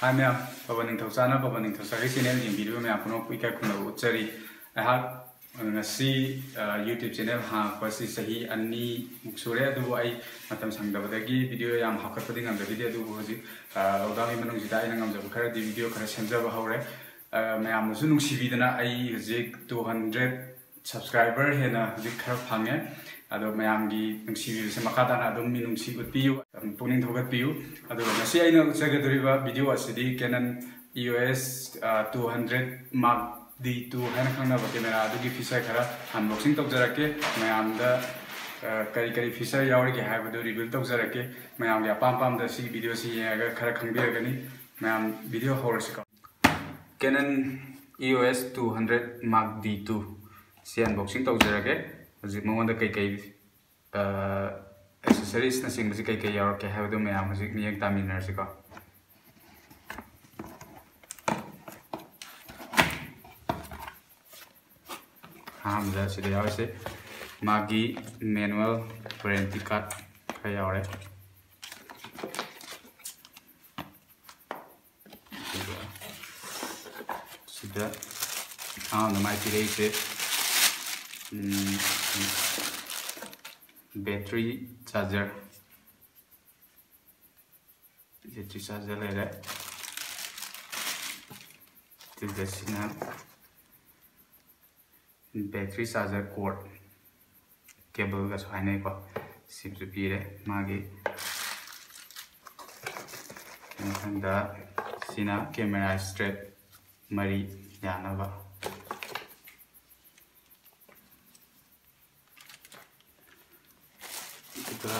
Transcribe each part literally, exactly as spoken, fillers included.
ꯍꯥꯏ ꯃꯌꯥꯝ, ꯄꯕꯟ ꯅꯤꯡꯊꯧꯖꯥꯅ ꯄꯕꯟ ꯅꯤꯡꯊꯧꯖꯥꯒꯤ ꯆꯦꯅꯦꯜ ꯌꯦꯡꯕꯤꯔꯤꯕ ꯃꯌꯥꯝ ꯄꯨꯝꯅꯃꯛꯄꯨ ꯏꯀꯥꯏ ꯈꯨꯝꯅꯕ ꯎꯠꯆꯔꯤ꯫ ꯑꯩꯍꯥꯛ ꯉꯁꯤ, ꯑ, YouTube ꯆꯦꯅꯦꯜ ꯍꯥꯡꯉꯛꯄꯁꯤ ꯆꯍꯤ ꯑꯅꯤꯃꯨꯛ ꯁꯨꯔꯦ, ꯑꯗꯨꯕꯨ ꯑꯩ ꯃꯇꯝ ꯁꯪꯗꯕꯗꯒꯤ ꯚꯤꯗꯤꯑꯣ ꯌꯥꯝ ꯍꯥꯞꯀꯠꯄꯗꯤ ꯉꯝꯖꯈꯤꯗꯦ꯫ ꯑꯗꯨꯕꯨ ꯍꯧꯖꯤꯛ, ꯑ, ꯂꯣꯛꯗꯥꯎꯟꯒꯤ ꯃꯅꯨꯡꯁꯤꯗ ꯑꯩꯅ ꯉꯝꯖꯕ ꯈꯔꯗꯤ ꯚꯤꯗꯤꯑꯣ ꯈꯔ ꯁꯦꯝꯖꯕ ꯍꯧꯔꯦ꯫ ꯑ, ꯃꯌꯥꯝꯅꯁꯨ ꯅꯨꯡꯁꯤꯕꯤꯗꯅ ꯑꯩ ꯍꯧꯖꯤꯛ two hundred subscriber ꯍꯦꯟꯅ ꯍꯧꯖꯤꯛ ꯈꯔ ꯐꯪꯉꯦ꯫ ꯑꯗꯣ ꯃꯌꯥꯝꯒꯤ ꯅꯨꯡꯁꯤꯕꯤꯕꯁꯦ ꯃꯈꯥ ꯇꯥꯅ ꯑꯗꯨꯝ ꯃꯤꯅꯨꯡꯁꯤ ꯎꯠꯄꯤꯌꯨ, ꯑꯗꯨꯝ ꯄꯨꯛꯅꯤꯡ ꯊꯧꯒꯠꯄꯤꯌꯨ꯫ ꯑꯗꯨꯒ ꯉꯁꯤ ꯑꯩꯅ ꯎꯠꯆꯒꯗꯧꯔꯤꯕ ꯚꯤꯗꯤꯑꯣ ꯑꯁꯤꯗꯤ Canon E O S, ꯑ, two hundred Mark D two ꯍꯥꯏꯅ ꯈꯪꯅꯕ ꯀꯦꯃꯦꯔꯥ ꯑꯗꯨꯒꯤ feature ꯈꯔ unboxing ꯇꯧꯖꯔꯛꯀꯦ꯫ ꯃꯌꯥꯝꯗ, ꯑ, ꯀꯔꯤ ꯀꯔꯤ feature ꯌꯥꯎꯔꯤꯒꯦ ꯍꯥꯏꯕꯗꯨ reveal ꯇꯧꯖꯔꯛꯀꯦ꯫ ꯃꯌꯥꯝꯒꯤ ꯑꯄꯥꯝ ꯑꯄꯥꯝꯕꯗ ꯁꯤꯒꯤ ꯚꯤꯗꯤꯑꯣꯁꯤ ꯌꯦꯡꯉꯒ ꯈꯔ ꯈꯪꯕꯤꯔꯒꯅꯤ꯫ ꯃꯌꯥꯝ, video ꯍꯧꯔꯁꯤꯀꯣ꯫ Canon E O S two hundred Mark D two ꯁꯤ unboxing ꯇꯧꯖꯔꯒꯦ꯫ ꯍꯧꯖꯤꯛ ꯃꯉꯣꯟꯗ ꯀꯩꯀꯩ, ꯑ, accessoriesꯅꯆꯤꯡꯕꯁꯤ ꯀꯩꯀꯩ ꯌꯥꯎꯔꯛꯀꯦ ꯍꯥꯏꯕꯗꯨ ꯃꯌꯥꯝ ꯍꯧꯖꯤꯛ ꯃꯤꯠꯌꯦꯡ ꯇꯥꯃꯤꯟꯅꯔꯁꯤꯀꯣ꯫ ꯑꯍꯥꯟꯕꯗ ꯁꯤꯗ ꯌꯥꯎꯔꯤꯁꯦ ꯃꯥꯒꯤ manual warranty card ꯈꯔ ꯌꯥꯎꯔꯦ꯫ ꯑꯗꯨꯒ ꯁꯤꯗ ꯑꯍꯥꯟꯕꯗ ꯃꯥꯏ ꯄꯤꯔꯛꯏꯁꯦ, ꯎꯝ, battery charger, battery charger ꯂꯩꯔꯦ꯫ ꯑꯗꯨꯒ ꯁꯤꯅ battery charger cord, cableꯒꯁꯨ ꯍꯥꯏꯅꯩꯀꯣ, ꯁꯤꯃꯁꯨ ꯄꯤꯔꯦ꯫ ꯃꯥꯒꯤ ꯃꯊꯪꯗ ꯁꯤꯅ camera strap ꯃꯔꯤ ꯌꯥꯅꯕ꯫ ꯑꯗꯨꯒ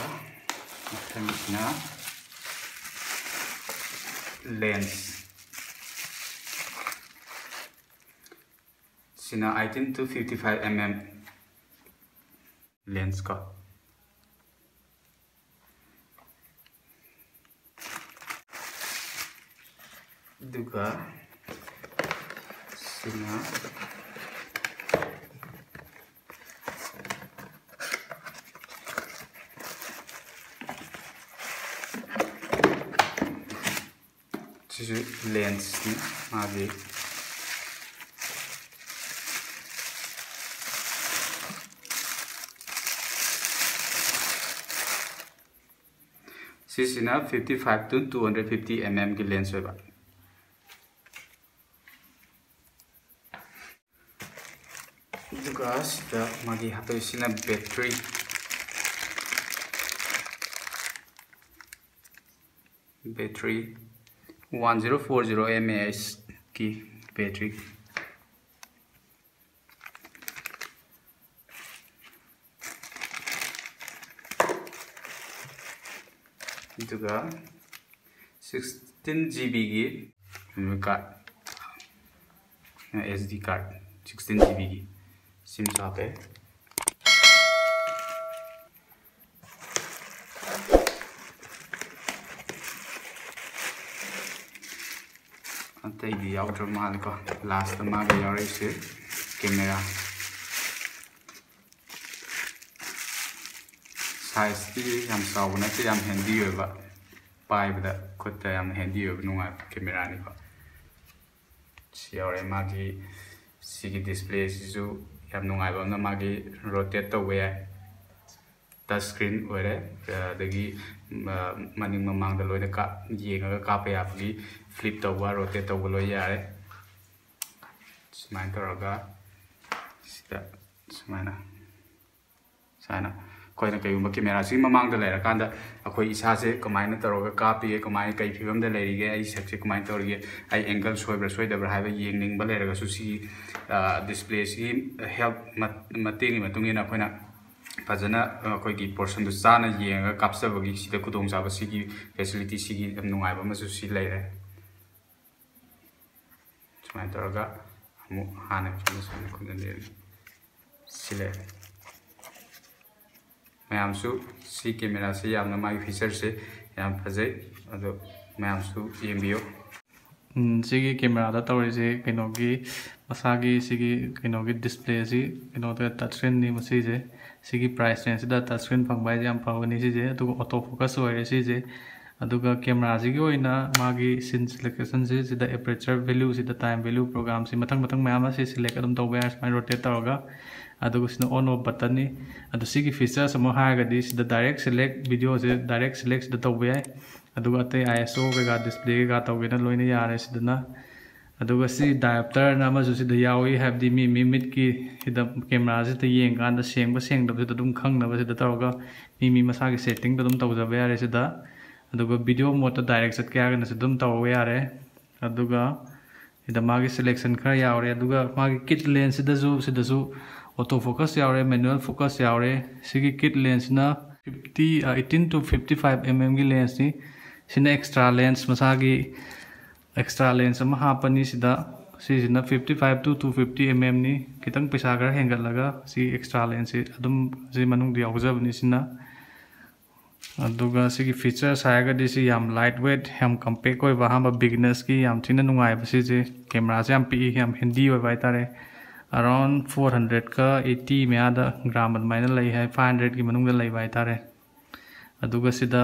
ꯃꯊꯪꯁꯤꯅ lens꯫ ꯁꯤꯅ eighteen to fifty five M M lens ꯀꯣ꯫ ꯑꯗꯨꯒ ꯁꯤꯅ ꯁꯤꯁꯨ ꯂꯦꯟꯁꯅꯤ ꯃꯥꯒꯤ꯫ ꯁꯤꯁꯤꯅ fifty five to two hundred fifty mm ꯒꯤ ꯂꯦꯟꯁ ꯑꯣꯏꯕ꯫ ꯑꯗꯨꯒ ꯁꯤꯗ ꯃꯥꯒꯤ ꯍꯥꯞꯄꯛꯏꯁꯤꯅ battery. Battery one zero four zero mAh ꯀꯤ ꯕꯦꯇ꯭ꯔꯤ꯫ ꯑꯗꯨꯒ sixteen GB ꯒꯤ memory card, SD card, sixteen GB ꯒꯤ ꯁꯤꯝꯁꯨ ꯍꯥꯞꯄꯦ꯫ ꯑꯇꯩꯗꯤ ꯌꯥꯎꯗ꯭ꯔ ꯃꯥꯜꯂꯦꯀꯣ꯫ Last ꯇ ꯃꯥꯒ ꯌꯥꯎꯔꯛꯏꯁꯦ camera꯫ Size ꯇꯤ ꯌꯥꯝ ꯆꯥꯎꯕ ꯅꯠꯇꯦ, ꯌꯥꯝ handy ꯑꯣꯏꯕ, ꯄꯥꯏꯕꯗ ꯈꯨꯠꯇ ꯌꯥꯝ handy ꯑꯣꯏꯕ ꯅꯨꯡꯉꯥꯏꯕ camera ꯅꯤꯀꯣ꯫ ꯁꯤ ꯌꯥꯎꯔꯦ꯫ ꯃꯥꯒꯤ ꯁꯤꯒꯤ display ꯁꯤꯁꯨ ꯌꯥꯝ ꯅꯨꯡꯉꯥꯏꯕ ꯑꯃꯅ, ꯃꯥꯒꯤ rotate ꯇꯧꯕ ꯌꯥꯏ, touch screen ꯑꯣꯏꯔꯦ꯫ ꯑꯗꯒꯤ ꯃ-, ꯃꯅꯤꯡ ꯃꯃꯥꯡꯗ ꯂꯣꯏꯅ ꯀꯥꯞ-, ꯌꯦꯡꯉꯒ ꯀꯥꯞꯄ ꯌꯥꯕꯒꯤ flip ꯇꯧꯕ, rotate ꯇꯧꯕ ꯂꯣꯏ ꯌꯥꯔꯦ꯫ ꯁꯨꯃꯥꯏꯅ ꯇꯧꯔꯒ ꯁꯤꯗ ꯁꯨꯃꯥꯏꯅ, ꯁꯨꯃꯥꯏꯅ ꯑꯩꯈꯣꯏꯅ ꯀꯩꯒꯨꯝꯕ camera ꯁꯤꯒꯤ ꯃꯃꯥꯡꯗ ꯂꯩꯔꯀꯥꯟꯗ ꯑꯩꯈꯣꯏ ꯏꯁꯥꯁꯦ ꯀꯃꯥꯏꯅ ꯇꯧꯔꯒ ꯀꯥꯞꯄꯤꯒꯦ, ꯀꯃꯥꯏꯅ, ꯀꯩ ꯐꯤꯕꯝꯗ ꯂꯩꯔꯤꯒꯦ, ꯑꯩ ꯁꯛꯁꯦ ꯀꯃꯥꯏꯅ ꯇꯧꯔꯤꯒꯦ, ꯑꯩ angle ꯁꯣꯏꯕ꯭ꯔꯥ ꯁꯣꯏꯗꯕ꯭ꯔꯥ ꯍꯥꯏꯕ ꯌꯦꯡꯅꯤꯡꯕ ꯂꯩꯔꯒꯁꯨ ꯁꯤꯒꯤ, ꯑ, display ꯁꯤꯒꯤ help ꯃ-, ꯃꯇꯦꯡꯒꯤ ꯃꯇꯨꯡ ꯏꯟꯅ ꯑꯩꯈꯣꯏꯅ ꯐꯖꯅ, ꯑ, ꯑꯩꯈꯣꯏꯒꯤ portion ꯗꯨ ꯆꯥꯅ ꯌꯦꯡꯉꯒ ꯀꯥꯞꯆꯕꯒꯤ ꯁꯤꯗ ꯈꯨꯗꯣꯡꯆꯥꯕ, ꯁꯤꯒꯤ facility ꯁꯤꯒꯤ ꯌꯥꯝ ꯅꯨꯡꯉꯥꯏꯕ ꯑꯃꯁꯨ ꯁꯤ ꯂꯩꯔꯦ꯫ ꯁꯨꯃꯥꯏꯅ ꯇꯧꯔꯒ ꯑꯃꯨꯛ ꯍꯥꯟꯅꯒꯤ ꯐꯤꯕꯝꯗ ꯁꯨꯃꯥꯏꯅ ꯈꯨꯝꯖꯤꯟꯕꯤꯔꯅꯤ꯫ ꯁꯤ ꯂꯩꯔꯦ꯫ ꯃꯌꯥꯝꯁꯨ ꯁꯤ camera ꯁꯤ ꯌꯥꯝꯅ, ꯃꯥꯒꯤ feature ꯁꯦ ꯌꯥꯝ ꯐꯖꯩ, ꯑꯗꯣ ꯃꯌꯥꯝꯁꯨ ꯌꯦꯡꯕꯤꯌꯨ꯫ ꯎꯝ, ꯁꯤꯒꯤ camera ꯗ ꯇꯧꯔꯤꯁꯦ ꯀꯩꯅꯣꯒꯤ, ꯃꯁꯥꯒꯤ ꯁꯤꯒꯤ ꯀꯩꯅꯣꯒꯤ display ꯁꯤ ꯀꯩꯅꯣꯗ touch screen ꯅꯤ ꯃꯁꯤꯁꯦ꯫ ꯁꯤꯒꯤ price range ꯁꯤꯗ touch screen ꯐꯪꯕ ꯍꯥꯏꯁꯦ ꯌꯥꯝ ꯐꯕꯅꯤ ꯁꯤꯁꯦ꯫ ꯑꯗꯨꯒ auto focus ꯑꯣꯏꯔꯦ ꯁꯤꯁꯦ꯫ ꯑꯗꯨꯒ ꯀꯦꯃꯦꯔꯥꯁꯤꯒꯤ ꯑꯣꯏꯅ ꯃꯥꯒꯤ scene selection ꯁꯤ ꯁꯤꯗ aperture value ꯁꯤꯗ time value program ꯁꯤ ꯃꯊꯪ ꯃꯊꯪ ꯃꯌꯥꯝ ꯑꯃ ꯁꯤ select ꯑꯗꯨꯝ ꯇꯧꯕ ꯌꯥꯔꯦ, ꯁꯨꯃꯥꯏꯅ rotate ꯇꯧꯔꯒ꯫ ꯑꯗꯨꯒ ꯁꯤꯅ on off button ꯅꯤ꯫ ꯑꯗꯣ ꯁꯤꯒꯤ features ꯑꯃ ꯍꯥꯏꯔꯒꯗꯤ ꯁꯤꯗ direct select video ꯁꯦ direct select ꯁꯤꯗ ꯇꯧꯕ ꯌꯥꯏ꯫ ꯑꯗꯨꯒ ꯑꯇꯩ ISO ꯀꯩꯀꯥ display ꯀꯩꯀꯥ ꯇꯧꯒꯦꯅ ꯂꯣꯏꯅ ꯌꯥꯔꯦ ꯁꯤꯗꯅ꯫ ꯑꯗꯨꯒ ꯁꯤ diopter ꯅ ꯑꯃꯁꯨ ꯁꯤꯗ ꯌꯥꯎꯏ, ꯍꯥꯏꯕꯗꯤ ꯃꯤ ꯃꯤ ꯃꯤꯠꯀꯤ ꯁꯤꯗ ꯀꯦꯃꯦꯔꯥꯁꯤꯗ ꯌꯦꯡꯀꯥꯟꯗ ꯁꯦꯡꯕ ꯁꯦꯡꯗꯕꯁꯤꯗ ꯑꯗꯨꯝ ꯈꯪꯅꯕ ꯁꯤꯗ ꯇꯧꯔꯒ ꯃꯤ ꯃꯤ ꯃꯁꯥꯒꯤ setting ꯗ ꯑꯗꯨꯝ ꯇꯧꯖꯕ ꯌꯥꯔꯦ ꯁꯤꯗ꯫ ꯑꯗꯨꯒ video mode ꯇ direct ꯆꯠꯀꯦ ꯍꯥꯏꯔꯒꯅꯁꯨ ꯑꯗꯨꯝ ꯇꯧꯕ ꯌꯥꯔꯦ꯫ ꯑꯗꯨꯒ ꯁꯤꯗ ꯃꯥꯒꯤ selection ꯈꯔ ꯌꯥꯎꯔꯦ꯫ ꯑꯗꯨꯒ ꯃꯥꯒꯤ kit lens ꯁꯤꯗꯁꯨ, ꯁꯤꯗꯁꯨ auto focus ꯌꯥꯎꯔꯦ, manual focus ꯌꯥꯎꯔꯦ꯫ ꯁꯤꯒꯤ kit lens ꯁꯤꯅ fifty, ꯑ, eighteen to fifty five mm ꯒꯤ lens ꯅꯤ꯫ ꯁꯤꯅ extra lens, ꯃꯁꯥꯒꯤ extra lens ꯑꯃ ꯍꯥꯞꯄꯅꯤ ꯁꯤꯗ꯫ ꯁꯤꯁꯤꯅ fifty five to two fifty mm ꯅꯤ꯫ ꯈꯤꯇꯪ ꯄꯩꯁꯥ ꯈꯔ ꯍꯦꯟꯒꯠꯂꯒ ꯁꯤ extra lens ꯁꯤ ꯑꯗꯨꯝ ꯁꯤ ꯃꯅꯨꯡꯗ ꯌꯥꯎꯖꯕꯅꯤ ꯁꯤꯅ꯫ ꯑꯗꯨꯒ ꯁꯤꯒꯤ features ꯍꯥꯏꯔꯒꯗꯤ ꯁꯤ ꯌꯥꯝ light weight, ꯌꯥꯝ compact ꯑꯣꯏꯕ, ꯑꯍꯥꯟꯕ beginners ꯀꯤ ꯌꯥꯝ ꯊꯤꯅ ꯅꯨꯡꯉꯥꯏꯕ ꯁꯤꯁꯦ꯫ ꯀꯦꯃꯦꯔꯥꯁꯦ ꯌꯥꯝ ꯄꯤꯛꯏ, ꯌꯥꯝ handy ꯑꯣꯏꯕ ꯍꯥꯏꯇꯥꯔꯦ꯫ Around four hundred ꯀ eighty ꯃꯌꯥꯗ gram ꯑꯗꯨꯃꯥꯏꯅ ꯂꯩ ꯍꯥꯏ, five hundred ꯀꯤ ꯃꯅꯨꯡꯗ ꯂꯩꯕ ꯍꯥꯏꯇꯥꯔꯦ꯫ ꯑꯗꯨꯒ ꯁꯤꯗ,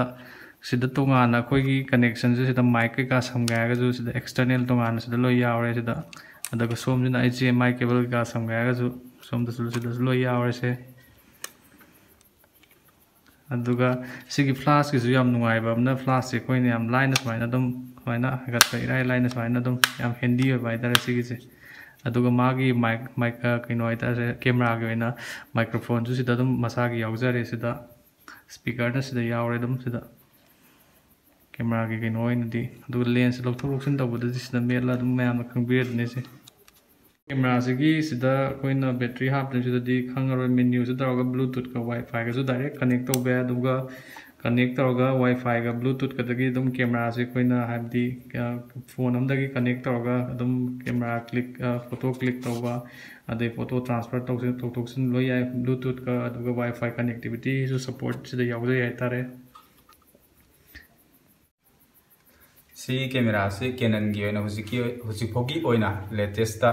ꯁꯤꯗ ꯇꯣꯉꯥꯟꯅ ꯑꯩꯈꯣꯏꯒꯤ connection ꯁꯨ ꯁꯤꯗ mic ꯀꯩꯀꯥ ꯁꯝꯒꯦ ꯍꯥꯏꯔꯒꯁꯨ ꯁꯤꯗ external ꯇꯣꯉꯥꯟꯅ ꯁꯤꯗ ꯂꯣꯏ ꯌꯥꯎꯔꯦ ꯁꯤꯗ꯫ ꯑꯗꯨꯒ ꯁꯣꯝꯁꯤꯅ HDMI cable ꯀꯩꯀꯥ ꯁꯝꯒꯦ ꯍꯥꯏꯔꯒꯁꯨ ꯁꯣꯝꯗꯁꯨ, ꯁꯤꯗꯁꯨ ꯂꯣꯏ ꯌꯥꯎꯔꯦ ꯁꯦ꯫ ꯑꯗꯨꯒ ꯁꯤꯒꯤ flash ꯀꯤꯁꯨ ꯌꯥꯝ ꯅꯨꯡꯉꯥꯏꯕ ꯑꯃꯅ, flash ꯁꯦ ꯑꯩꯈꯣꯏꯅ ꯌꯥꯝ ꯂꯥꯏꯅ ꯁꯨꯃꯥꯏꯅ ꯑꯗꯨꯝ, ꯁꯨꯃꯥꯏꯅ ꯍꯥꯏꯒꯠꯄ ꯏꯔꯥꯏ ꯂꯥꯏꯅ ꯁꯨꯃꯥꯏꯅ ꯑꯗꯨꯝ ꯌꯥꯝ handy ꯑꯣꯏꯕ ꯍꯥꯏꯇꯥꯔꯦ ꯁꯤꯒꯤꯁꯦ꯫ ꯑꯗꯨꯒ ꯃꯥꯒꯤ mic, mic, ꯑ, ꯀꯩꯅꯣ ꯍꯥꯏꯇꯥꯔꯦ, ꯀꯦꯃꯦꯔꯥꯒꯤ ꯑꯣꯏꯅ microphone ꯁꯨ ꯁꯤꯗ ꯑꯗꯨꯝ ꯃꯁꯥꯒꯤ ꯌꯥꯎꯖꯔꯦ ꯁꯤꯗ꯫ Speaker ꯅ ꯁꯤꯗ ꯌꯥꯎꯔꯦ ꯑꯗꯨꯝ ꯁꯤꯗ꯫ ꯀꯦꯃꯦꯔꯥꯒꯤ ꯀꯩꯅꯣ ꯑꯣꯏꯅꯗꯤ꯫ ꯑꯗꯨꯒ lens ꯂꯧꯊꯣꯛ ꯂꯧꯁꯤꯟ ꯇꯧꯕꯗꯗꯤ ꯁꯤꯗ ꯃꯦꯠꯂ ꯑꯗꯨꯝ ꯃꯌꯥꯝꯅ ꯈꯪꯕꯤꯔꯗꯨꯅꯤ ꯁꯦ꯫ ꯀꯦꯃꯦꯔꯥꯁꯤꯒꯤ ꯁꯤꯗ ꯑꯩꯈꯣꯏꯅ battery ꯍꯥꯞꯇ꯭ꯔꯤꯉꯩꯁꯤꯗꯗꯤ ꯈꯪꯉꯔꯣꯏ, menu ꯁꯤ ꯇꯧꯔꯒ Bluetooth ꯀ Wi-Fi ꯒꯁꯨ direct connect ꯇꯧꯕ ꯌꯥꯏ꯫ ꯑꯗꯨꯒ connect ꯇꯧꯔꯒ Wi-Fi ꯒ Bluetooth ꯀꯗꯒꯤ ꯑꯗꯨꯝ ꯀꯦꯃꯦꯔꯥꯁꯦ ꯑꯩꯈꯣꯏꯅ, ꯍꯥꯏꯕꯗꯤ, ꯑ, phone ꯑꯃꯗꯒꯤ connect ꯇꯧꯔꯒ ꯑꯗꯨꯝ ꯀꯦꯃꯦꯔꯥ click, ꯑ, photo click ꯇꯧꯕ, ꯑꯗꯩ photo transfer ꯇꯧꯁꯤꯟ, ꯇꯧꯊꯣꯛꯁꯤꯟ ꯂꯣꯏ ꯌꯥꯏ Bluetooth ꯀ꯫ ꯑꯗꯨꯒ Wi-Fi connectivity ꯁꯨ support ꯁꯤꯗ ꯌꯥꯎꯖꯩ ꯍꯥꯏꯇꯥꯔꯦ꯫ ꯁꯤ ꯀꯦꯃꯦꯔꯥꯁꯤ Canon ꯒꯤ ꯑꯣꯏꯅ ꯍꯧꯖꯤꯛꯀꯤ, ꯍꯧꯖꯤꯛ ꯐꯥꯎꯒꯤ ꯑꯣꯏꯅ latest ꯇ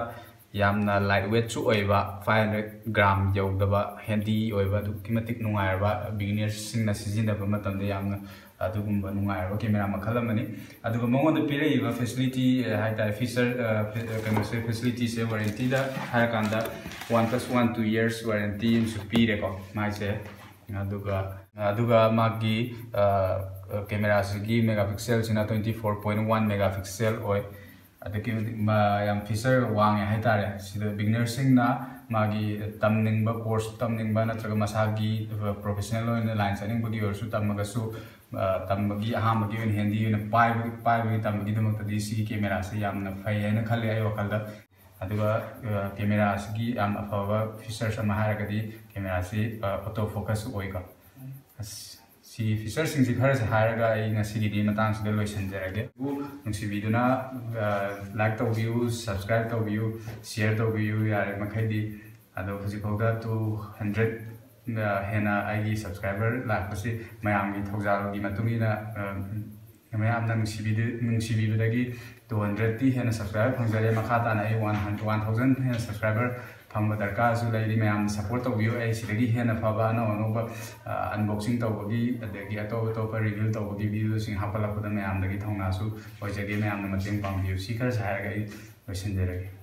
ꯌꯥꯝꯅ light weight ꯁꯨ ꯑꯣꯏꯕ, five hundred gram ꯌꯧꯗꯕ, handy ꯑꯣꯏꯕ, ꯑꯗꯨꯛꯀꯤ ꯃꯇꯤꯛ ꯅꯨꯡꯉꯥꯏꯔꯕ, beginners ꯁꯤꯡꯅ ꯁꯤꯖꯤꯟꯅꯕ ꯃꯇꯝꯗ ꯌꯥꯝꯅ, ꯑꯗꯨꯒꯨꯝꯕ ꯅꯨꯡꯉꯥꯏꯔꯕ ꯀꯦꯃꯦꯔꯥ ꯃꯈꯜ ꯑꯃꯅꯤ꯫ ꯑꯗꯨꯒ ꯃꯉꯣꯟꯗ ꯄꯤꯔꯛꯏꯕ ꯐꯦꯁꯤꯂꯤꯇꯤ ꯍꯥꯏ ꯇꯥꯔꯦ, ꯐꯤꯆꯔ ꯀꯩꯅꯣꯁꯦ, ꯐꯦꯁꯤꯂꯤꯇꯤꯁꯦ ꯋꯥꯔꯦꯟꯇꯤꯗ ꯍꯥꯏꯔꯀꯥꯟꯗ one plus one two years warranty ꯑꯃꯁꯨ ꯄꯤꯔꯦꯀꯣ ꯃꯥꯏꯁꯦ꯫ ꯑꯗꯨꯒ ꯑꯗꯨꯒ ꯃꯥꯒꯤ ꯀꯦꯃꯦꯔꯥꯁꯤꯒꯤ mega ꯄꯤꯛꯁꯦꯜꯁꯤꯅ twenty four point one megapixel ꯑꯣꯏ꯫ ꯑꯗꯨꯛꯀꯤ ꯃꯇꯤꯛ ꯃ- ꯌꯥꯝ ꯐꯤꯆꯔ ꯋꯥꯡꯉꯦ ꯍꯥꯏꯇꯥꯔꯦ꯫ ꯁꯤꯗ ꯕꯤꯒꯤꯅꯔꯁꯤꯡꯅ ꯃꯥꯒꯤ ꯇꯝꯅꯤꯡꯕ ꯀꯣꯔꯁ ꯇꯝꯅꯤꯡꯕ ꯅꯠꯇ꯭ꯔꯒ ꯃꯁꯥꯒꯤ ꯄ꯭ꯔꯣꯐꯦꯁꯅꯦꯜ ꯑꯣꯏꯅ ꯂꯥꯏꯟ ꯆꯠꯅꯤꯡꯕꯒꯤ ꯑꯣꯏꯔꯁꯨ ꯇꯝꯃꯒꯁꯨ, ꯑ, ꯇꯝꯕꯒꯤ ꯑꯍꯥꯟꯕꯒꯤ ꯑꯣꯏꯅ ꯍꯦꯟꯗꯤ ꯑꯣꯏꯅ ꯄꯥꯏꯕ ꯄꯥꯏꯕꯒꯤ ꯇꯝꯕꯒꯤꯗꯃꯛꯇꯗꯤ ꯁꯤꯒꯤ ꯀꯦꯃꯦꯔꯥꯁꯦ ꯌꯥꯝꯅ ꯐꯩ ꯍꯥꯏꯅ ꯈꯜꯂꯦ ꯑꯩ ꯋꯥꯈꯜꯗ꯫ ꯑꯗꯨꯒ ꯀꯦꯃꯦꯔꯥꯁꯤꯒꯤ ꯌꯥꯝ ꯑꯐꯕ ꯐꯤꯆꯔꯁ ꯑꯃ ꯍꯥꯏꯔꯒꯗꯤ ꯀꯦꯃꯦꯔꯥꯁꯤ ꯑꯣꯇꯣ ꯐꯣꯀꯁ ꯑꯣꯏꯀꯣ꯫ ꯑꯁ, ꯁꯤ ꯐꯤꯆꯔꯁꯤꯡꯁꯤ ꯈꯔꯁꯦ ꯍꯥꯏꯔꯒ ꯑꯩ ꯉꯁꯤꯒꯤꯗꯤ ꯃꯇꯥꯡꯁꯤꯗ ꯂꯣꯏꯁꯤꯟꯖꯔꯒꯦ꯫ ꯑꯗꯨꯕꯨ ꯅꯨꯡꯁꯤꯕꯤꯗꯨꯅ ꯂꯥꯏꯛ ꯇꯧꯕꯤꯌꯨ, ꯁꯕꯁꯀ꯭ꯔꯥꯏꯕ ꯇꯧꯕꯤꯌꯨ, ꯁꯤꯌꯔ ꯇꯧꯕꯤꯌꯨ ꯌꯥꯔꯦ ꯃꯈꯩꯗꯤ꯫ ꯑꯗꯣ ꯍꯧꯖꯤꯛꯐꯥꯎꯗ two hundred ꯍꯦꯟꯅ ꯑꯩꯒꯤ ꯁꯕꯁꯀ꯭ꯔꯥꯏꯕꯔ ꯂꯥꯛꯄꯁꯤ ꯃꯌꯥꯝꯒꯤ ꯊꯧꯖꯥꯜꯒꯤ ꯃꯇꯨꯡ ꯏꯟꯅ, ꯑ, ꯃꯌꯥꯝꯅ ꯅꯨꯡꯁꯤꯕꯤꯗꯨ- ꯅꯨꯡꯁꯤꯕꯤꯕꯗꯒꯤ two hundredꯇꯤ ꯍꯦꯟꯅ ꯁꯕꯁꯀ꯭ꯔꯥꯏꯕꯔ ꯐꯪꯖꯔꯦ꯫ ꯃꯈꯥ ꯇꯥꯅ ꯑꯩ one hundred, one thousand ꯍꯦꯟꯅ ꯁꯕꯁꯀ꯭ꯔꯥꯏꯕꯔ ꯐꯪꯕ ꯗꯔꯀꯥꯔꯁꯨ ꯂꯩꯔꯤ꯫ ꯃꯌꯥꯝꯅ ꯁꯞꯄꯣꯔꯠ ꯇꯧꯕꯤꯌꯨ꯫ ꯑꯩ ꯁꯤꯗꯒꯤ ꯍꯦꯟꯅ ꯐꯕ ꯑꯅꯧ ꯑꯅꯧꯕ, ꯑ, ꯑꯟꯕꯣꯛꯁꯤꯡ ꯇꯧꯕꯒꯤ, ꯑꯗꯒꯤ ꯑꯇꯣꯞ ꯑꯇꯣꯞꯄ ꯔꯤꯚꯤꯌꯨ ꯇꯧꯕꯒꯤ ꯚꯤꯗꯤꯑꯣꯁꯤꯡ ꯍꯥꯞꯀꯠꯂꯛꯄꯗ ꯃꯌꯥꯝꯗꯒꯤ ꯊꯧꯅꯥꯁꯨ ꯑꯣꯏꯖꯒꯦ꯫ ꯃꯌꯥꯝꯅ ꯃꯇꯦꯡ ꯄꯥꯡꯕꯤꯌꯨ꯫ ꯁꯤ ꯈꯔꯁꯦ ꯍꯥꯏꯔꯒ ꯑꯩ ꯂꯣꯏꯁꯤꯟꯖꯔꯒꯦ꯫